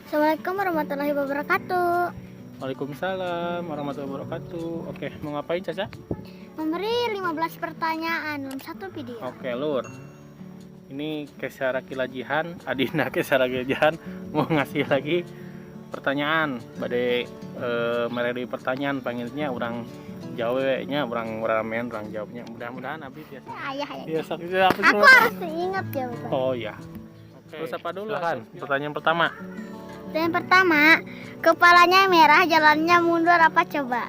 Assalamualaikum warahmatullahi wabarakatuh. Waalaikumsalam warahmatullahi wabarakatuh. Oke, mau ngapain, Caca? Memberi 15 pertanyaan dalam satu video. Oke, Lur. Ini Kesara Kilajihan, Adinda Kesara Kilajihan mau ngasih lagi pertanyaan. Bade mere deui pertanyaan panggilnya urang jawab nya, urang ramean urang jawabnya. Mudah-mudahan abdi biasa. Ayah, ayah. Biasa bisa apa. Aku harus ingat jawaban. Oh iya. Oke. Terus apa dulu? Silakan. Pertanyaan pertama. Dan yang pertama, kepalanya merah, jalannya mundur, apa coba?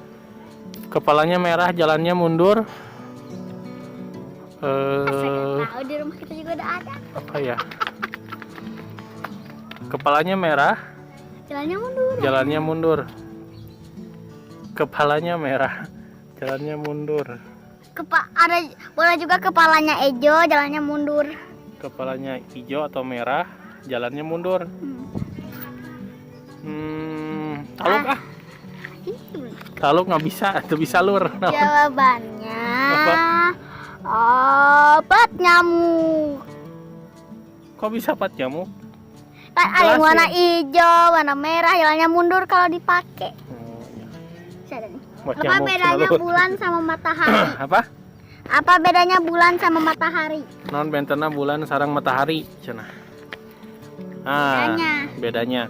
Kepalanya merah, jalannya mundur. Saya Eh, tahu, di rumah kita juga udah ada. Apa ya? Kepalanya merah, Jalannya mundur. Jalannya mundur. Kepalanya merah, jalannya mundur. Ada boleh juga kepalanya ejo, jalannya mundur. Kepalanya hijau atau merah, jalannya mundur. Taluk ah, taluk nggak bisa, itu bisa, Lur. Jawabannya Apa? Obat nyamuk. Kok bisa obat nyamuk? Kan ada yang Jelasin. Warna hijau, warna merah, jalannya mundur kalau dipakai. Oh, iya. Bisa ada nih. Obat Apa nyamuk, bedanya lur. Bulan sama matahari? Apa? Apa bedanya bulan sama matahari? Naon bentena bulan sareng matahari cenah. Ah, Bedanya. Bedanya.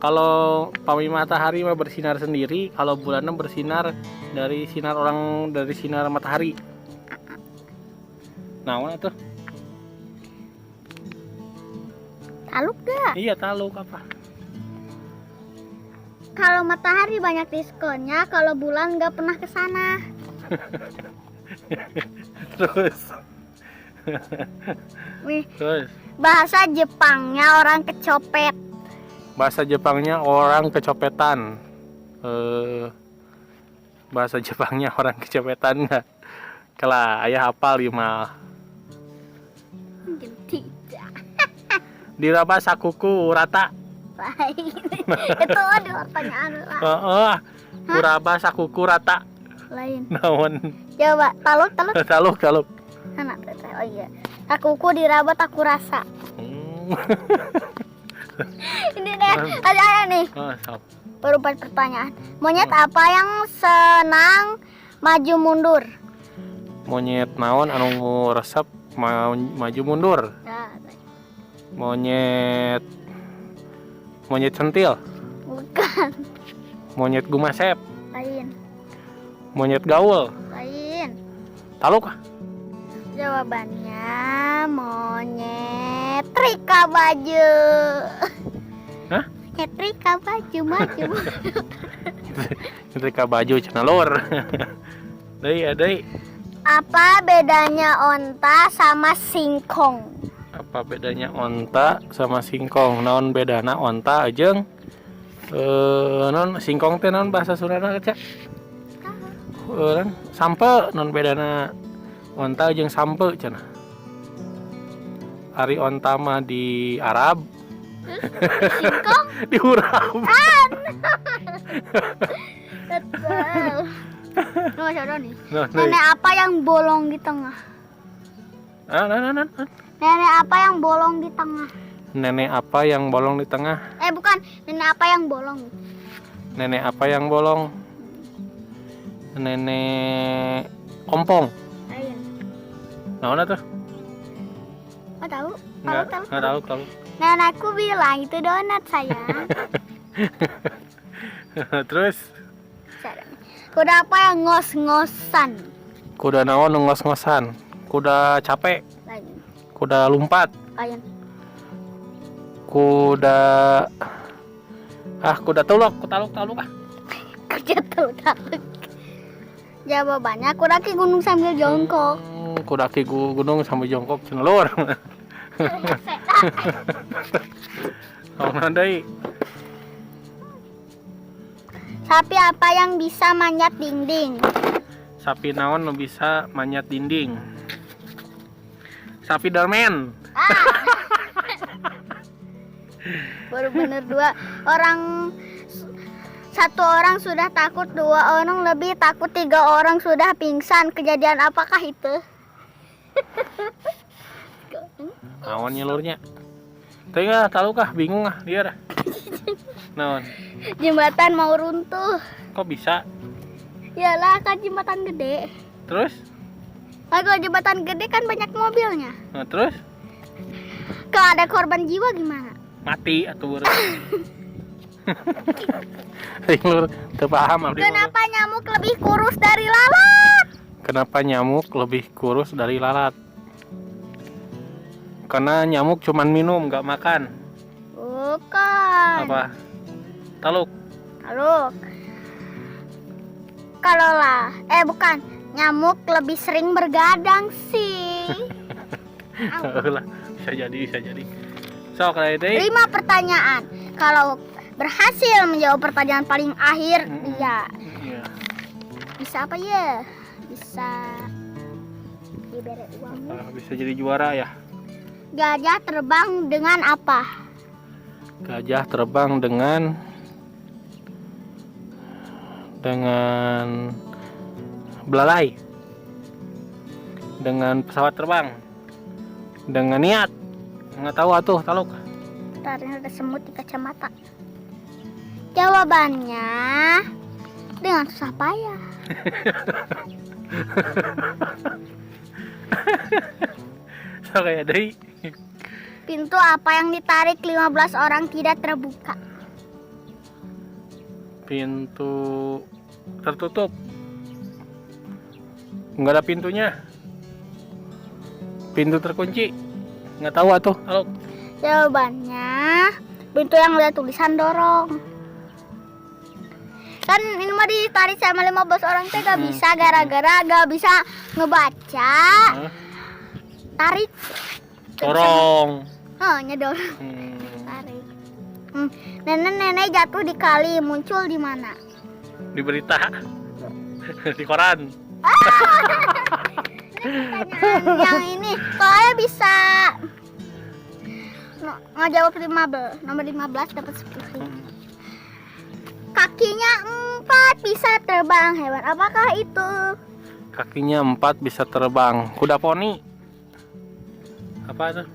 Kalau pami matahari mah bersinar sendiri, kalau bulannya bersinar dari sinar orang, dari sinar matahari. Nah, mana tuh? Taluk gak? Iya, taluk apa? Kalau matahari banyak diskonnya, kalau bulan nggak pernah ke sana. Terus, Wih, terus. Bahasa Jepangnya orang kecopet. Bahasa Jepangnya orang kecopetan. Bahasa Jepangnya orang kecopetan nggak? Kela, ayah hafal ieu mah. Mungkin tidak. Diraba sakuku rata. Lain. Itu ada pertanyaan lah. Heeh. Kuraba sakuku rata. Lain. Naon? Coba, taluk, taluk. Taluk, taluk. Anak teteh. Oh iya. Akuku diraba aku rasa. Ini deh, ada nih. Oh, sok. Baru empat pertanyaan. Monyet apa yang senang maju mundur? Monyet naon anu resep mau maju mundur? Nah, Monyet monyet centil, bukan. Monyet gumasep, Lain. Monyet gaul. Lain. Taluk ah. Jawabannya monyet trika baju. Hah? Nyetrika baju maju. Nyetrika baju cenah, Lur. Deui ya deui. Apa bedanya onta sama singkong? Apa bedanya onta sama singkong? Naon bedana onta jeung naon singkong teh, naon bahasa Sundana, Cak? Eh, naon? Sampe. Naon bedana onta jeung sampe cenah? Ari onta mah di Arab, Singkong? Diurap. Betul. Nah, masih ada nih. Nah, deui. Nenek apa yang bolong di tengah? Ah, nah, nah, nah, nah. Nenek apa yang bolong di tengah? Nenek apa yang bolong di tengah? Eh, bukan, nenek apa yang bolong? Nenek apa yang bolong? Nenek ompong. Lain. Nah, mana tuh? Oh, tahu? Nggak, Tahu, tahu. nggak tahu, tahu. Nenekku bilang itu donat, sayang. Terus, Kuda apa yang ngos-ngosan? Kuda naon nu ngos-ngosan? Kuda capek, Lain. Kuda lompat, Lain. Kuda ah kuda tulok, taluk taluk ah. Kuda tahu tahu. Jawabannya kuda ki gunung sambil jongkok. Kuda ki gunung sambil jongkok cenah, Lur. Oh, deui. Sapi apa yang bisa manjat dinding? Sapi naon nu bisa manjat dinding? Sapi Darmen. Ah. Baru bener dua orang. Satu orang sudah takut, dua orang lebih takut, tiga orang sudah pingsan. Kejadian apakah itu? Naon nya, Lur nya? Tengah tahu kah, bingung ah dia. Naon? Jembatan mau runtuh. Kok bisa? Yalah, kan jembatan gede. Terus? Nah, kalau jembatan gede kan banyak mobilnya. Nah, terus? Kalau ada korban jiwa gimana? Mati atau lur, teu paham abdi mah. Kenapa nyamuk lebih kurus dari lalat? Kenapa nyamuk lebih kurus dari lalat? Karena nyamuk cuman minum, nggak makan. Bukan. Apa? Taluk. Lalu, kalau lah, eh bukan, nyamuk lebih sering bergadang sih. Lah, bisa jadi, bisa jadi. Sok kayak teh. Lima pertanyaan. Kalau berhasil menjawab pertanyaan paling akhir, ya bisa apa ya? Bisa diberi uang. Ah, bisa jadi juara ya. Gajah terbang dengan apa? Gajah terbang dengan belalai, dengan pesawat terbang, dengan niat. Nggak tahu atuh, taluk. Ntar ini ada semut di kacamata. Jawabannya dengan susah payah. So kayak dari Pintu apa yang ditarik 15 orang tidak terbuka? Pintu tertutup, nggak ada pintunya, pintu terkunci. Nggak tahu atuh, taluk. Jawabannya pintu yang ada tulisan dorong. Kan ini mah ditarik sama 15 orang teh gak bisa, gara-gara gak bisa ngebaca. Hah? Tarik. Dorong. Oh, nyedorong. Tarik. Nenek-nenek jatuh di kali, muncul di mana? Di berita, di koran. Pertanyaan yang ini, kalau bisa ngejawab 15, nomor 15 dapat 10 ribu. Kakinya 4 bisa terbang, hewan apakah itu? Kakinya 4 bisa terbang, kuda poni. Apa tuh?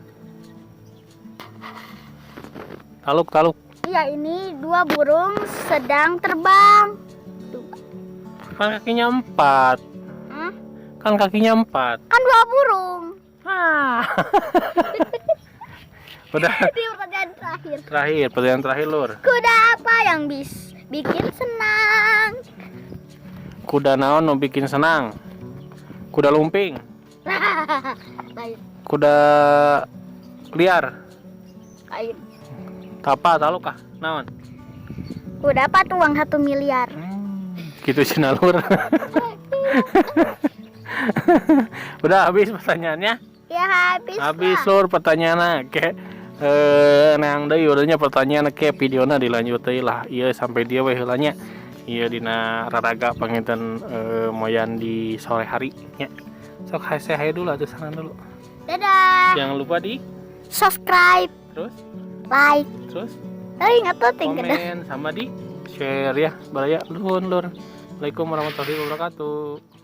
Taluk, taluk. Iya, ini dua burung sedang terbang. Dua. Kan kakinya 4. Hah? Kan kakinya 4. Kan dua burung. Ah. Udah. Di pertanyaan terakhir. Terakhir, pertanyaan terakhir, Lur. Kuda apa yang bikin senang? Kuda naon nu bikin senang? Kuda lumping. Lain. Kuda liar. Lain. Tapa taluk ah, naon? Kuda apa tuh uang 1 miliar? Gitu cenah, Lur. Udah habis pertanyaannya? Ya habis. Habis lah. Lur pertanyaannya ke neang deui udahnya pertanyaan ke videona dilanjut deui lah. Ieu sampai dieu we heula nya. Ieu dina raraga panginten moyan di sore hari nya. Sok hai, say hi dulu atuh, sana dulu. Dadah. Jangan lupa di subscribe, terus like, terus ingat tuh tinggal. Komen sama di share ya. Baraya, nuhun Lur. Assalamualaikum warahmatullahi wabarakatuh.